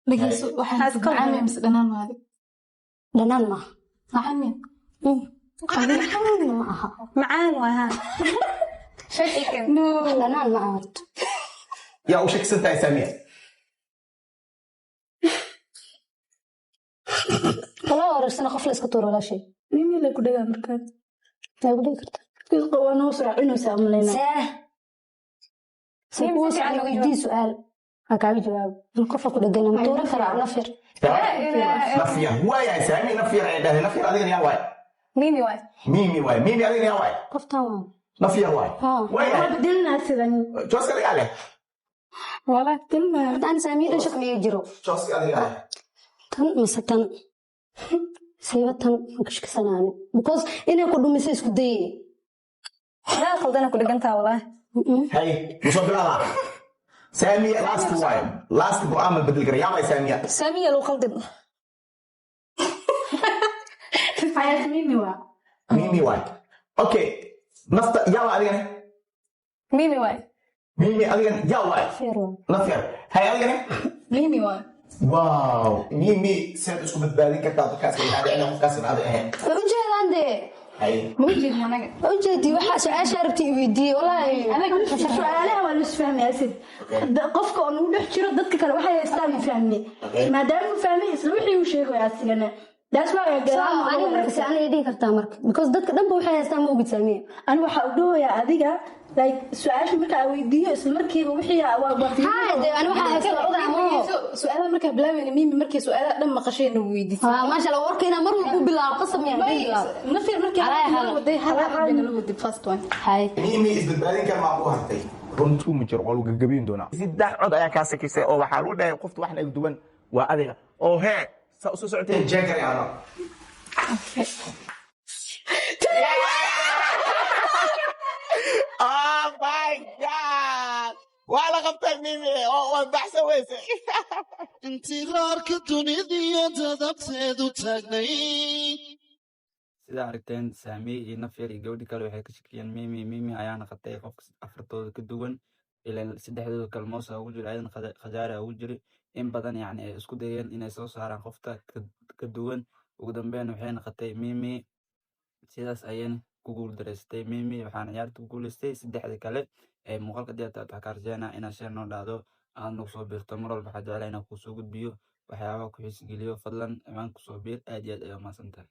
Dhageyso, waxaan macaan mise dhanaan waadi? Dhanaan maaha. Macaan miya? Dhanaan ma aha. Macaan waa ha. No. Dhanaan ma aha horta. Yaa u shakisan tahay, Saamiya? Walaa wareersana, qof la iska tuuro walaashay. Mimi la ku dhagaa markaas. Way ku dhigi kartaa. Waa noo soo cunaysaa umaleynaa. See kuu socon, weydii su'aal ha kaaga jawaabo. Qofka ku dhegana ma tuuran karaa nafyar? Nafyar waayahay. Saami nafyar ay dhahday. Nafyar, adigana yaa waay? Mimi waay. Mimi waay. Mimi, adigana yaa waay? Qoftan waa. Nafyar waay. Haa. Waa waayahay. bedelinaa sidan. Jooska adigaa leh. Walaa bedelinaa. Horta ani Saamiya dhan shak miiga jiro. Jooska adigaa leh. Tan mise tan, siiba tan ma kashkasanaani because inay ku dhumisay isku dayay. Yaa khaldana ku dhagantaa walaahi. Hay, musoo bilaabaa Saamiya. Last waay, last go'aan ma bedeli kara. Yaa waay, Saamiya? Saamiya lagu khaldin. Xayaat Mimi waa. Mimi waay. Okay, nafta yaa waay adigana? Mimi waay. Mimi, adigana yaa waay? Feer waa. Nafyar. Hay, adigana? Mimi waay. Wow, Mimi, seed isku badbaadin kartaa dadkaas inaad qofkaas inaad ahayn? Way u jeedaan dee. Hay. Ma u jeedin anaga. Way u jeedii, waxaa su-aasha rabti i weydiiyey walaahi. Su-aalaha waa la isfahmay asid. Qofka oo nagu dhex jiro dadka kale waxay haystaan ma fahmi, maadaama uu fahmay isla wixii uu sheegaya asigana. That's why I Aniga marka si aniga dhihi kartaa marka because dadka dhanba waxay haystaan ma ogid, Saamiya. Ani waxa u dhawayaa adiga like su-aasha marka aan weydiiyo isla markiiba wixii waa haa dee, ani waxaa haysta ogaa moo. Su-aalaha markaa bilaabeyna, Mimi markii su-aalaha dhan maqashayna weydiisay. Haa, maasha Allah, warka inaa mar walba u bilaabo qasab miyaa bilaabo? Nafyar markii Calaa nala xaal. waday hal xabad bay nala waday first one. Hay. Mimi isbadbaadin kar maa ku hartay? Runtuu ma jiro, waa lagu gagabiin doonaa. Saddex cod ayaa kaa sakisay oo waxaa lagu dhahay qofta wax naga duwan waa adiga oo hee saa usoo socotee jeegar yaano. Oh my God, waa la qabtay Mimi oo waa baxsan weyse. Intiraarka dunidiyo dadabteedu taagnay. Sida aragteen, Saamiye iyo Nafyar iyo gabadhi kale waxay ka shakiyeen Mimi. Mimi ayaana qatay qofka afartooda ka duwan, ilaan saddexdooda kale moosa ugu jira, ayadana khajaara ugu jiri. In badan yacni ay isku dayeen inay soo saaraan qofta ka duwan. Ugu dambeyn waxay noqotay Mimi. Sidaas ayayna ku guuldareystay Mimi, waxaana ciyaarta ku guuleystay saddexda kale. Ee muuqaalka diyaarta waxaa kaa rajeynaa inaad share noo dhahdo, aad nagu soo biirto. Mar walba waxaa jeclaa inaan kusoo gudbiyo waxyaabaha ku xiisi geliyo. Fadlan ciwaanka kusoo biir. Aad iyo aad ayaa umahadsantahay.